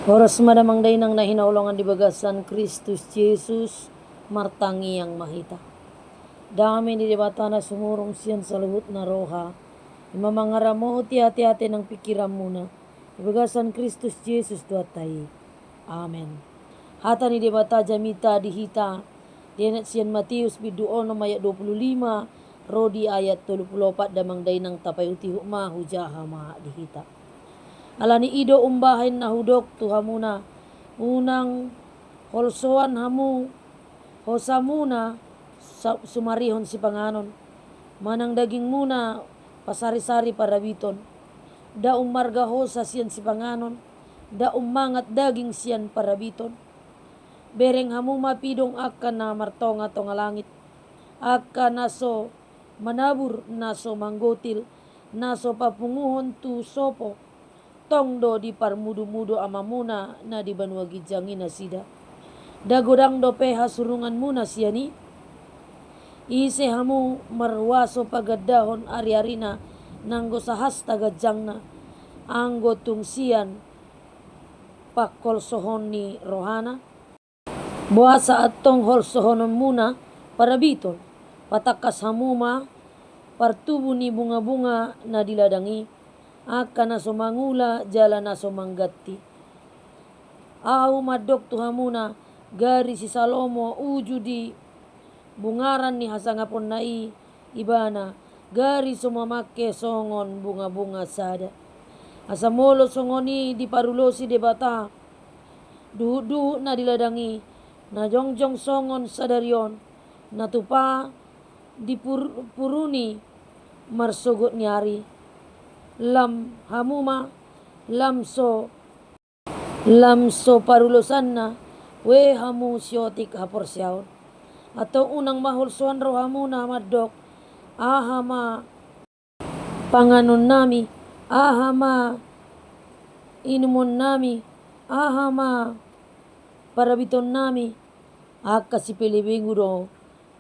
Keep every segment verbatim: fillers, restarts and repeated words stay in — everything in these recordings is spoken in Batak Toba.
Horas ma damang dainang na hinaholongan di bagasan Kristus Jesus, martangiang ma hita. Dame ni Debata na sumurung sian saluhutna roha, i ma mangaramoti ateate nang pingkiranmuna, di bagasan Kristus Jesus Tuhanta i. Amen. Hata ni Debata jamita di hita, dienet sian Matius bindu onom ayat dua pulu lima, ro di ayat tolu pulu opat, damang dainang tapaihutihut ma hujaha ma di hita. Alani i do umbahen na hudok tu hamuna, unang holsoan hamu hosamuna sa-, sumarihon sipanganon, manang dagingmuna pasarisari parabiton. Nda ummarga hosa sian sipanganon, nda ummangat daging sian parabiton. Bereng hamu ma pidong angka na martongatonga langit, angka na so manabur, na so manggotil, na so papunguhon tu sopo. Tong do diparmudumudu Amamuna na di banua ginjang i nasida. Nda godang dope hasurunganmuna sian i? Ise hamu marhuaso pagandahon ariarina nanggo sahasta ganjangna, anggo tung sian pangholsohon ni rohana? Boasa antong holsohononmuna parabiton? Patangkas hamu ma partubu ni bungabunga na di ladang i, angka na so mangula jala na so mangganti. Ahu mandok tu hamuna, gari si Salomo uju di bungaran ni hasangaponna i, ibana gari so mamangke songon bungabunga sada. Asa molo songon i diparulosi Debata duhutduhut na di ladang i, na jongjong songon sadari on, na tupa dipur-, puruni marsogot ni ari, lam hamu ma, lam so, lam so parulosanna, ue hamu siotik haporseaon. Antong unang ma holsoan rohamuna mandok, aha ma panganonnami, aha ma inumonnami, aha ma parabitonnami? Angka sipelebegu do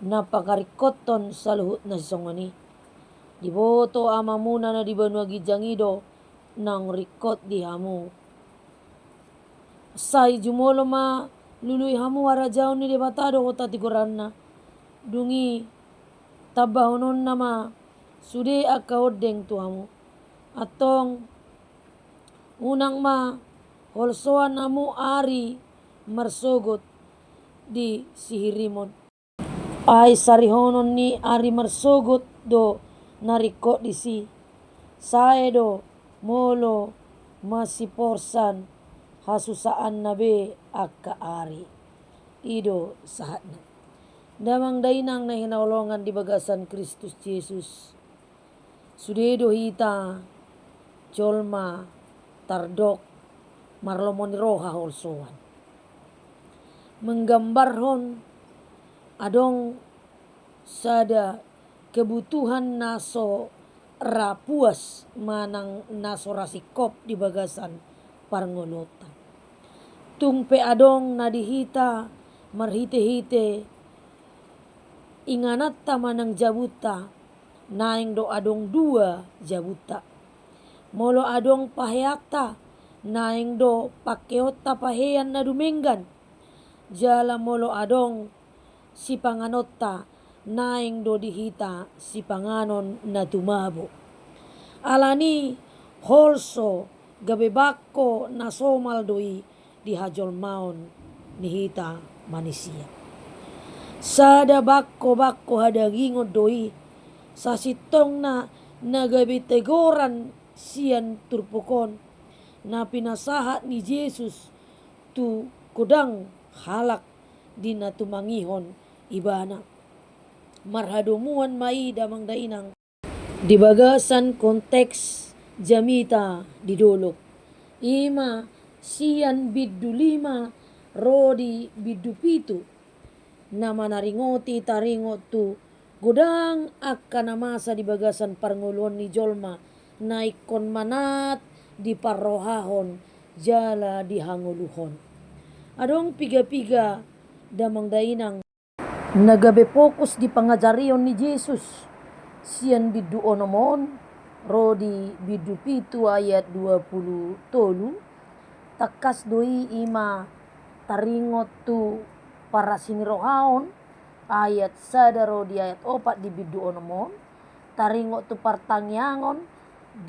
na pangaringkothon saluhut na sisongon i. Diboto Amamuna na di banua ginjang i do naung ringkot di hamu. Sai jumolo ma lului hamu harajaon ni Debata dohot hatigoranna. Dung i tambahononna ma sude angka ondeng tu hamu. Antong unang ma holsoan hamu ari marsogot di sihirimon. Ai sarihonon ni ari marsogot do na ringkot disi. Sae do molo masiporsan hasusaanna be angka ari. I do sahatna. Damang dainang na hinaholongan di bagasan Kristus Jesus. Sude do hita jolma tardok marlomo ni roha holsoan. Menggambarhon adong sada kebutuhan na so ra puas manang na so ra singkop di bagasan parngoluonta. Tung pe adong na di hita marhitehite ingananta manang jabunta, naeng do adong dua jabunta. Molo adong paheanta, naeng do pangkeonta pahean na dumenggan. Jala molo adong sipanganonta, naeng do di hita sipanganon na tumabo. Alani holso gabe bangko na somal do i di hajolmaon ni hita manisia. Sada bangko-bangko hadagingon do i, sasintongna na gabe tegoran sian turpuk on, na pinasahat ni Jesus tu godang halak di na tumangihon Ibana. Marhadomuan ma i damang dainang. Di bagasan konteks jamita di dolok, i ma sian bindu lima ro di bindu pitu, na manaringoti taringot tu godang angka na masa di bagasan parngoluon ni jolma na ingkon manat diparrohahon jala dihangoluhon. Adong piga-piga damang dainang na gabe fokus di pangajarion ni Jesus sian bindu onom on ro di bindu pitu ayat dua pulu tolu, Tangkas do i, i ma taringot tu parasi ni roha on, ayat sada ro di ayat opat di bindu onom on, taringot tu partangiangon,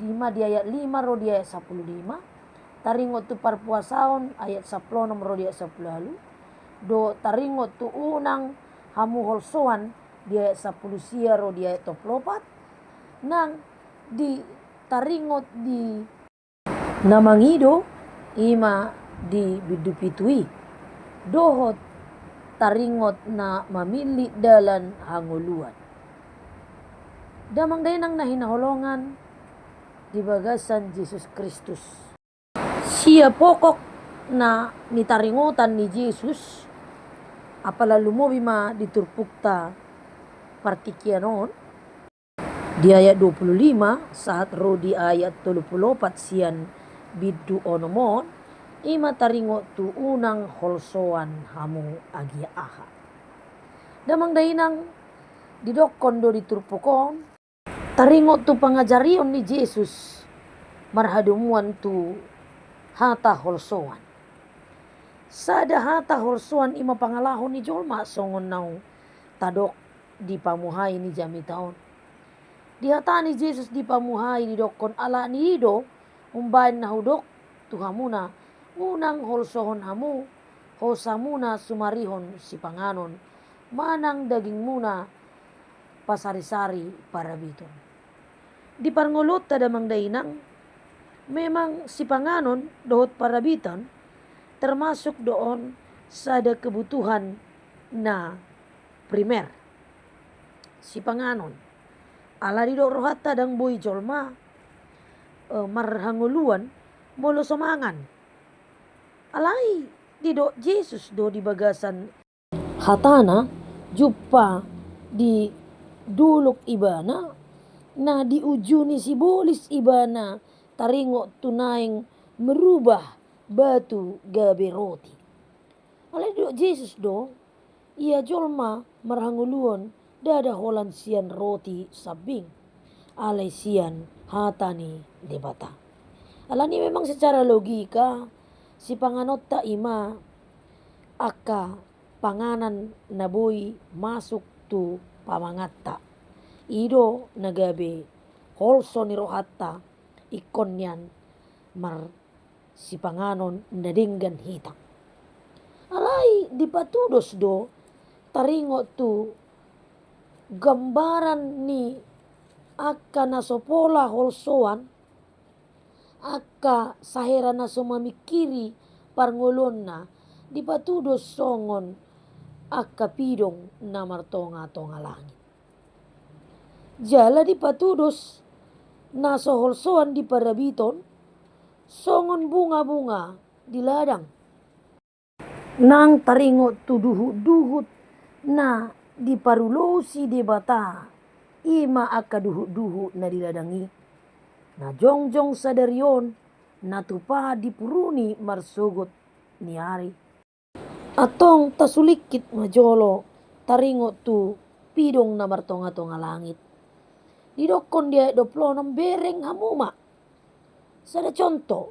i ma di ayat lima ro di ayat sampulu lima, taringot tu parpuasaon, ayat sampulu onom ro di ayat sampulu ualu, dohot taringot tu unang hamu holsoan di ayat sampulu sia ro di ayat dua pulu opat, nang di taringot di na mangido, i ma di bindu pitu i, dohot taringot na mamillit dalan hangoluan. Damang dainang na hinaholongan di bagasan Jesus Kristus. Sia pokok na nitaringotan ni Jesus, apala lumobi ma di turpukta partingkian on, di ayat dua pulu lima sahat ro di ayat tolu pulu opat sian bindu onom on, i ma taringot tu unang holsoan hamu agia aha. Damang dainang, didokkon do di turpuk on, taringot tu pangajarion ni Jesus marhadomuan tu hata holsoan. Sada hata holsoan i ma pangalaho ni jolma songon naung tadok di pamuhai ni jamita on. Di hata ni Jesus di pamuhai didokkon, alani i do umbaen na hudok tu hamuna, unang holsohon hamu hosamuna sumarihon sipanganon, manang dagingmuna pasarisari parabiton. Di parngoluonta damang dainang, memang sipanganon dohot parabiton termasuk do on sada kebutuhan na primer. Sipanganon. Ala didok rohanta ndang boi jolma, eh, marhangoluan molo so mangan. Alai didok Jesus do di bagasan hatana, jumpa di dolok ibana, na diujuni sibolis ibana taringot tu naeng merubah batu gabe roti. Alai didok Jesus do, ia jolma marhangoluan ndada holan sian roti sambing, alai sian hata ni Debata. Alani memang secara logika, sipanganonta i ma angka panganan na boi masuk tu pamanganta. I do na gabe holso ni rohanta ingkon nian marsipanganon na denggan hita. Alai dipatudos do taringot tu gambaran ni angka na so pola holsoan, angka sahera na so mamingkiri parngoluonna, dipatudos songon angka pidong na martongatonga langit. Jala dipatudos na so holsoan di parabiton songon bungabunga di ladang. Nang taringot tu duhutduhut na diparulosi Debata, i ma angka duhutduhut na di ladang i, na jongjong sadari on, na tupa dipuruni marsogot ni ari. Antong tasulingkit ma jolo taringot tu pidong na martongatonga langit. Didokkon di ayat dua pulu onom, bereng hamu ma. Sada conto,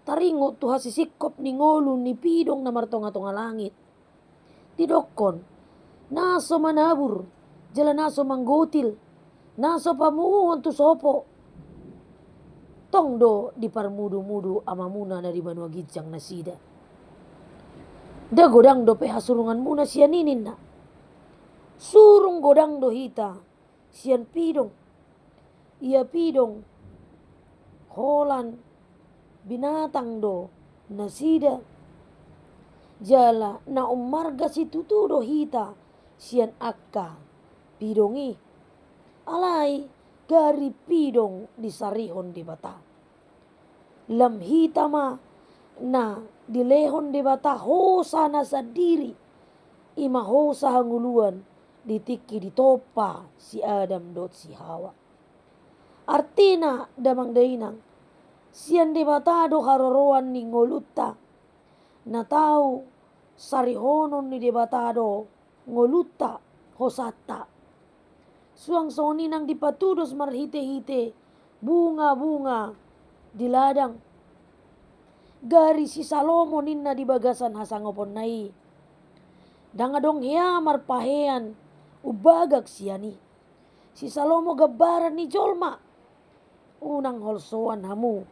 taringot tu hasisingkop ni ngolu ni pidong na martongatonga langit. Didokkon, na so manabur, jala na so manggotil, na so pamuhuhon tu sopo. Tong do diparmudumudu Amamuna na di banua ginjang nasida. Nda godang dope hasurunganmuna sian i, ninna. Surung godang do hita sian pidong. Ia pidong holan binatang do nasida. Jala na ummarga situtu do hita sian angka pidong i. Alai gari pidong disarihon Debata. Lam hita ma na dilehon Debata hosa na sandiri, i ma hosa hangoluan di tingki ditompa si Adam dohot si Hawa. Artina damang dainang, sian Debata do haroroan ni ngolunta, na tau sarihonon ni Debata do ngolunta, hosanta. Suang songon i nang dipatudos marhitehite bungabunga di ladang. Gari si Salomo ninna di bagasan hasangaponna i. Ndang adong hea marpahean umbagak sian i. Si Salomo gambaran ni jolma. Unang holsoan hamu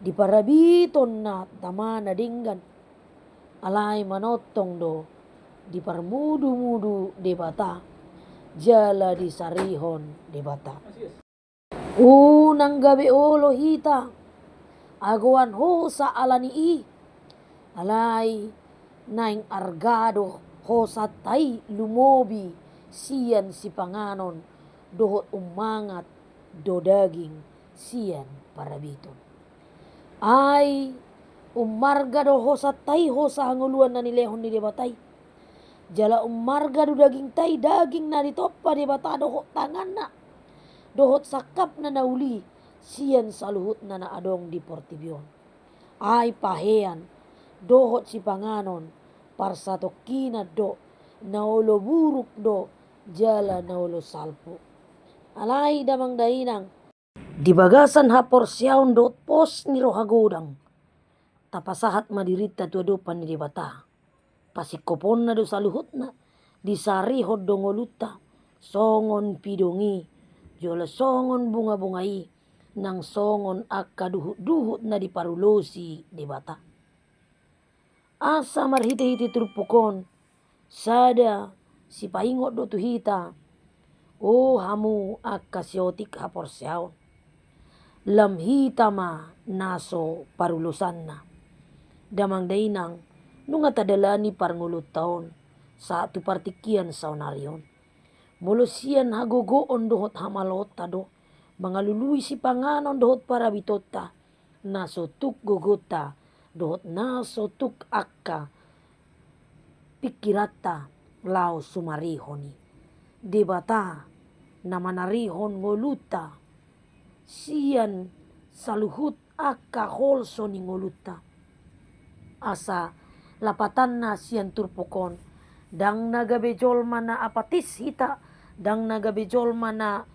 di parabiton na tama na denggan. Alai manongtong do diparmudu-mudu Debata jala disarihon Debata. Unang gabe olo hita agoan hosa ala ni i. Alai naeng arga do hosanta i lumobi sian sipanganon dohot ummangat do daging sian parabiton. Ai ummarga do hosanta i hosa hangoluan na nilehon ni Debata i. Jala ummarga do dagingta i daging na ditompa Debata dohot tanganna dohot sangkapna na uli sian saluhutna na adong di portibi on. Ai pahean dohot sipanganon parsatongkinan do, na olo buruk do jala na olo salpu. Alai damang dainang, di bagasan haporseaon dohot pos ni roha godang tapasahat ma dirinta tu adopan ni Debata. Pasingkoponna do saluhutna, disarihon do ngolunta songon pidong i jala songon bungabunga i, nang songon angka duhutduhut na diparulosi Debata. Asa marhitehite turpuk on sada sipaingot do tu hita, o hamu angka siotik haporseaon, lam hita ma na so parulosanna. Damang dainang, nunga tadalani parngoluonta on sahat tu partingkian saonari on. Molo sian hagogoon dohot hamaloonta do mangalului sipanganon dohot parabitonta, na so tuk gogonta dohot na so tuk angka pingkiranta laho sumarihon i. Debata na manarihon ngolunta sian saluhut angka holso ni ngolunta. Asa lapatanna sian turpuk on, ndang na gabe jolma na apatis hita, ndang na gabe jolma na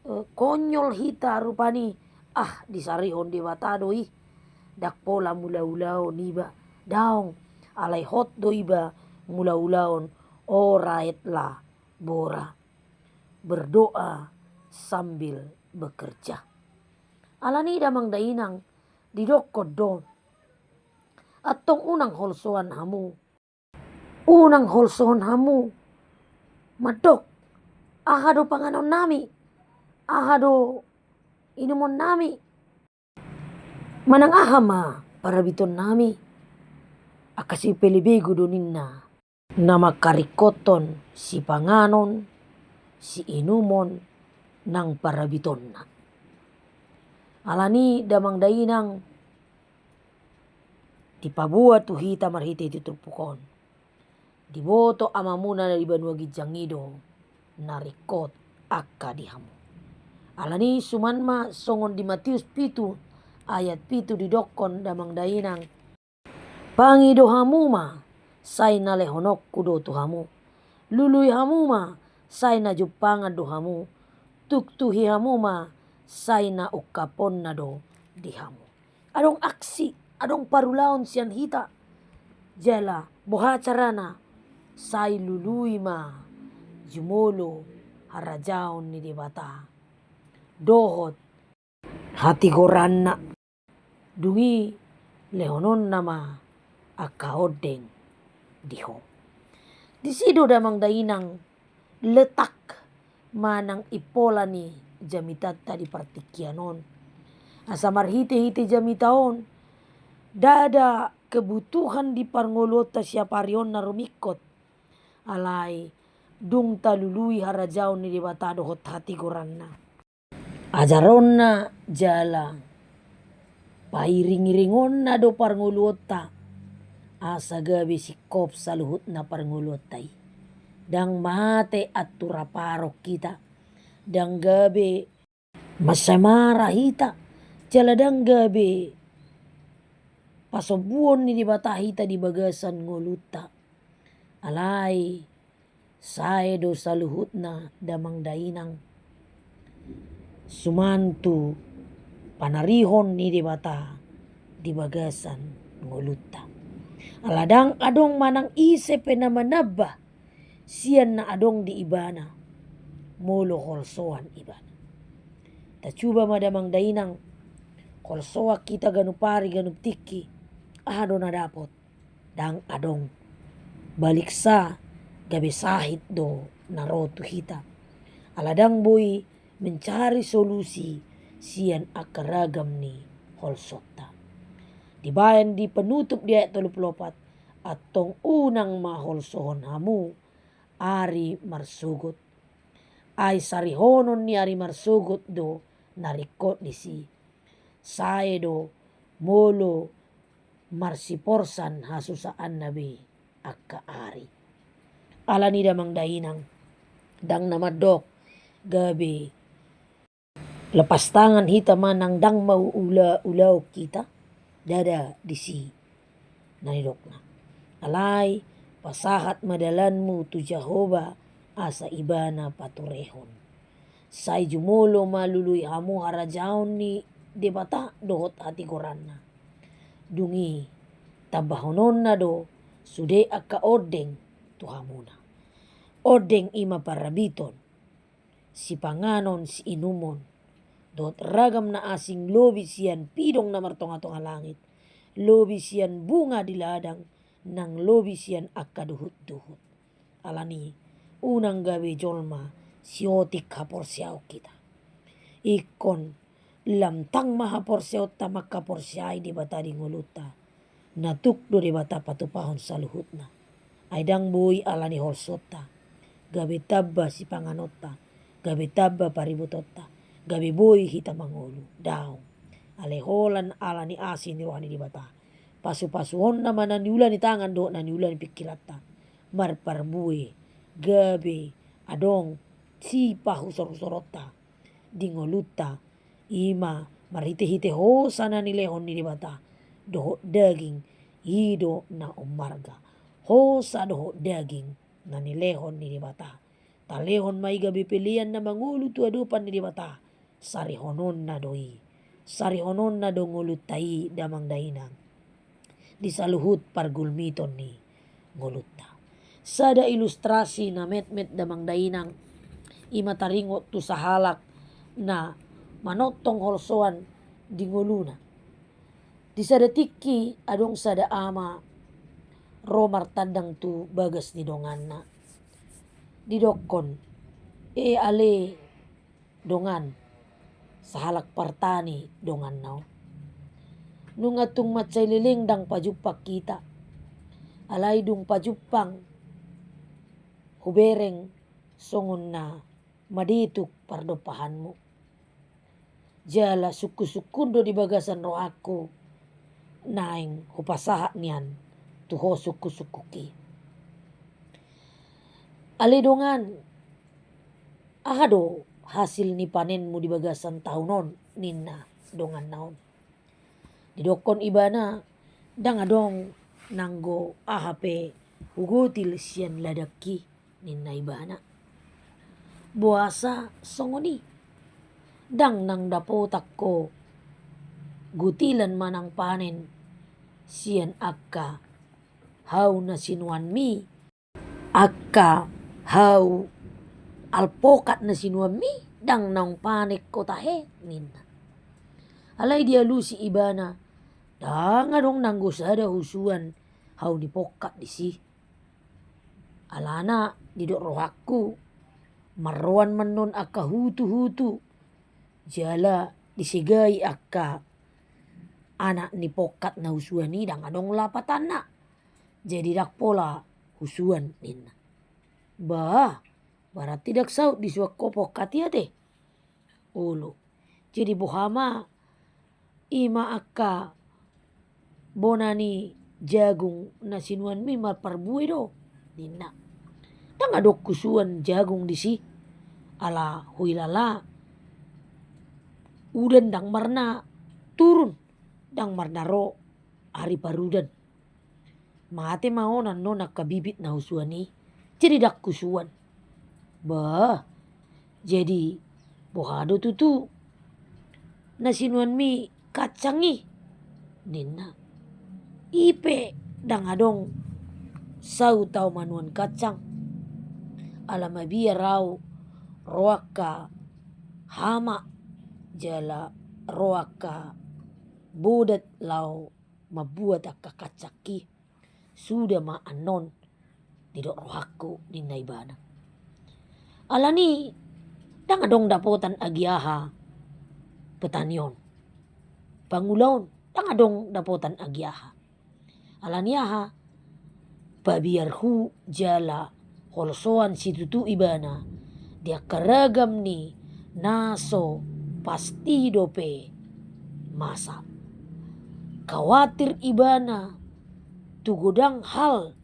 eh, konyol hita rupani, ah, disarihon Debata do i. Ndang pola mulaulaon iba. Daong, alai hot do iba mulaulaon, o raetlah bora. Berdoa sambil bekerja. Ala ni i damang dainang, didokkon do, antong unang holsoan hamu. Unang holsohon hamu mandok, aha do panganonnami, aha do inumonnami, manang aha ma parabitonnami. Angka sipelebegu do ninna na mangkaringkothon sipanganon, siinumon, nang parabitonna. Ala ni i damang dainang, dipaboa tu hita marhitehite turpuk on. Diboto Amamuna na di banua ginjang i do na ringkot angka di hamu. Ala ni i suman ma songon di Matius pitu ayat pitu didokkon damang dainang, pangido hamu ma, sai na lehononku do tu hamu. Lului hamu ma, sai na jumpangan do hamu. Tuktuhi hamu ma, sai na ungkaponna do di hamu. Adong aksi, adong parulaon sian hita. Jala boha carana sai lului ma jumolo harajaon ni Debata dohot hatigoranna. Dung i lehononna ma angka ondeng di ho. Disi do damang dainang letak manang impola ni jamitanta di partingkian on. Asa marhitehite jamita on, ndada kebutuhan di parngoluonta siapari on na rumingkot. Alai dung talului harajaon ni Debata dohot hatigoranna. Ajaronna jala pairingiringonna do parngoluonta, asa gabe singkop saluhutna parngoluonta i. Ndang mate anturan parok hita, ndang gabe mansai mara hita, jala ndang gabe pasombuon ni Debata hita di bagasan ngolunta. Alai sae do saluhutna damang dainang, suman tu panarihon ni Debata di bagasan ngolunta. Ala ndang adong manang ise pe na manambah sian na adong di ibana, molo holsoan ibana. Tacuba ma damang dainang, holsoan hita ganup ari ganup tingki, aha do na dapot? Ndang adong. Baliksa gabe sahit do na ro tu hita. Ala ndang boi mencari solusi sian angka ragam ni holsonta. Dibaen di penutup di ayat tolu pulu opat, antong unang ma holsohon hamu ari marsogot. Ai sarihonon ni ari marsogot do na ringkot disi. Sae do molo marsiporsan hasusaanna be angka ari. Alani damang dainang, ndang na mandok gabe lepas tangan hita manang ndang maula-ulaon hita, ndada disi na nidokna. Alai pasahat ma dalanmu tu Jahowa asa ibana paturehon. Sai jumolo ma lului hamu harajaon ni Debata dohot hatigoranna. Dung i tambahononna do sude angka ondeng tu hamuna. Ondeng i ma parabiton, sipanganon siinumon, dohot ragam na asing lobi sian pidong na martongatonga langit, lobi sian bunga di ladang, nang lobi sian angka duhutduhut. Alani unang gabe jolma siotik haporseaon hita. Ingkon lam tang ma haporseaonta mangkaporseai Debata di ngolunta. Na tuk do Debata patupahon saluhutna. Ai ndang boi alani holsonta gabe tamba sipanganonta, gabe tamba paributonta, gabe boi hita mangolu. Daong. Alai holan alani asi ni roha ni Debata. Pasupasuonna ma na niula ni tangan dohot na niula ni pingkiranta marparbue, gabe adong sipahusorhusoronta di ngolunta, i ma marhitehite hosa na nilehon ni Debata dohot daging, i do na ummarga. Hosa dohot daging na nilehon ni Debata. Talehon ma i gabe pelean na mangolu tu adopan ni Debata. Sarihononna do i. Sarihononna do ngolunta i damang dainang di saluhut pargulmiton ni ngolunta. Sada ilustrasi na metmet damang dainang, i ma taringot tu sahalak na manongtong holsoan di ngoluna. Di sada tingki adong sada ama ro martandang tu bagas ni donganna. Didokkon, e ale dongan, sahalak partani donganna on. Nunga tung mansai leleng ndang pajumpang hita. Alai dung pajumpang, hubereng songon na madetuk pardompahanmu. Jala sungkunsungkun do di bagasan rohangku naeng hupasahat nian tu ho sungkunsungkunki. Ale dongan, aha do hasil ni panenmu di bagasan taon on, ninna donganna on. Didokkon ibana, ndang adong nanggo aha pe hugotil sian ladangki, ninna ibana. Boasa songon i? Ndang naung dapotan ho gotilan manang panen sian angka hau na sinuanmi, angka hau alpokat na sinuanmi, ndang naung panen ho tahe, ninna. Alai dialusi ibana, ndang adong nanggo sada husuan hau ni pongkat disi. Alana didok rohangku, marroan ma annon angka hutuhutu, jala disegai angka anak ni pongkat na husuan i, ndang adong lapatanna. Jadi ndang pola husuan, ninna. Bah, berarti ndang saut disuan ho pongkat i ate. Olo. Jadi boha ma, i ma angka bona ni jagung na sinuanmi marparbue do, ninna. Ndang adong husuan jagung disi, ala huilala udan ndang marna turun, ndang marna ro ari parudan. Mate ma on annon angka bibit na husuan i, jadi ndang husuan. Bah, jadi boha do tutu na sinuanmi kacang i, ninna. I pe ndang adong saut au manuan kacang, ala mabiar au ro angka hama jala ro angka bodat laho mambuat angka kacang i. Suda ma annon didok rohangku, ninna ibana. Alani ndang adong dapotan agia aha petani on, pangula on, ndang adong dapotan agia aha. Alani aha? Pabiarhu jala holsoan situtu ibana di angka ragam ni na so pasti dope masa. Khawatir ibana tu godang hal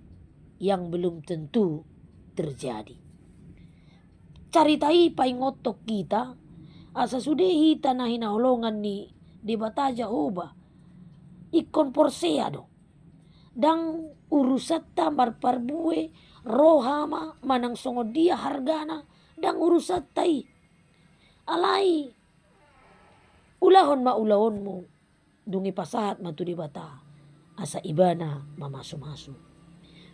yang belum tentu terjadi. Carita i paingothon hita asa sude hita na hinaholongan ni Debata Jahowa ingkon porsea do. Ndang urusanta marparbue ro hama manang songon dia hargana, ndang urusanta i. Alai ulahon ma ulaonmu, dung i pasahat ma tu Debata asa ibana mamasumasu.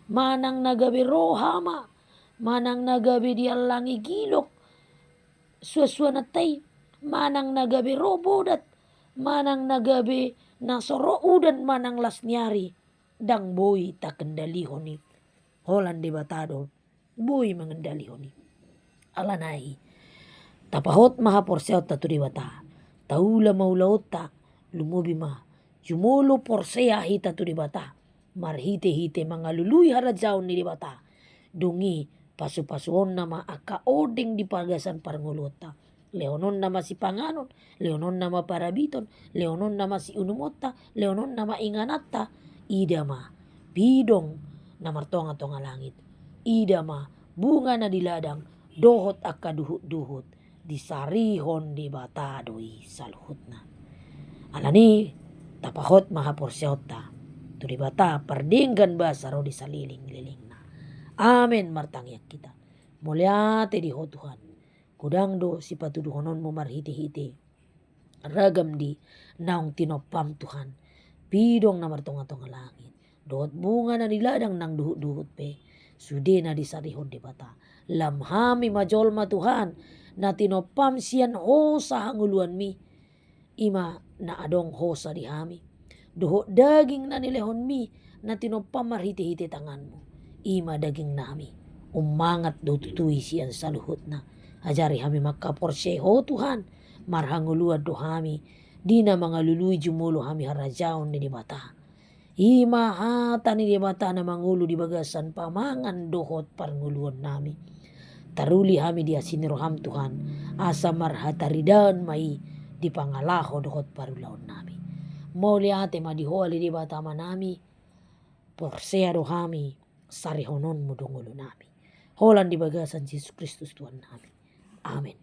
Manang na gabe ro hama, manang na gabe diallangi gilok suansuananta i, manang na gabe ro bodat, manang na gabe na so ro udan manang las ni ari, ndang boi takendalihon i. Holan Debata do boi mangendalihon i. Alani i, tapahot ma haporseaonta tu Debata, taula ma ulaonta, lumobi ma jumolo porsea hita tu Debata marhitehite mangalului harajaon ni Debata. Dung i pasupasuonna ma angka ondeng di bagasan parngoluonta. Lehononna ma sipanganon, lehononna ma parabiton, lehononna ma siunumonta, lehononna ma ingananta. Ida ma pidong na martongatonga langit, ida ma bunga na di ladang dohot angka duhutduhut, disarihon Debata do i saluhutna. Alani i, tapahot ma haporseaonta tu Debata pardenggan basa ro di salelenglelengna. Amen. Martangiang hita. Mauliate di Ho Tuhan, godang do sipatuduhononmu marhitehite ragam di naung tinompam Tuhan, pidong na martongatonga langit dohot bunga na di ladang nang duhutduhut pe, sudena disarihon Debata. Lam hami ma jolma Tuhan na tinompam sian hosa hangoluanmi, i ma na adong hosa di hami, dohot daging na nilehonmi na tinompam marhitehite tanganmu, i ma dagingnami, ummangat do tutu i sian saluhutna. Ajari hami mangkaporseai Ho Tuhan, marhangoluan do hami di na mangalului jumolo hami harajaon ni Debata. I ma hata ni Debata na mangolu di bagasan pamangan dohot parngoluonnami. Taruli hami di asi ni roham Tuhan, asa marhataridaan ma i di pangalaho dohot parulaonnami. Mauliate ma di Ho ale Debata Amanami, porsea do hami sarihononmu do ngolunami. Holan di bagasan Jesus Kristus Tuhannami. Amen.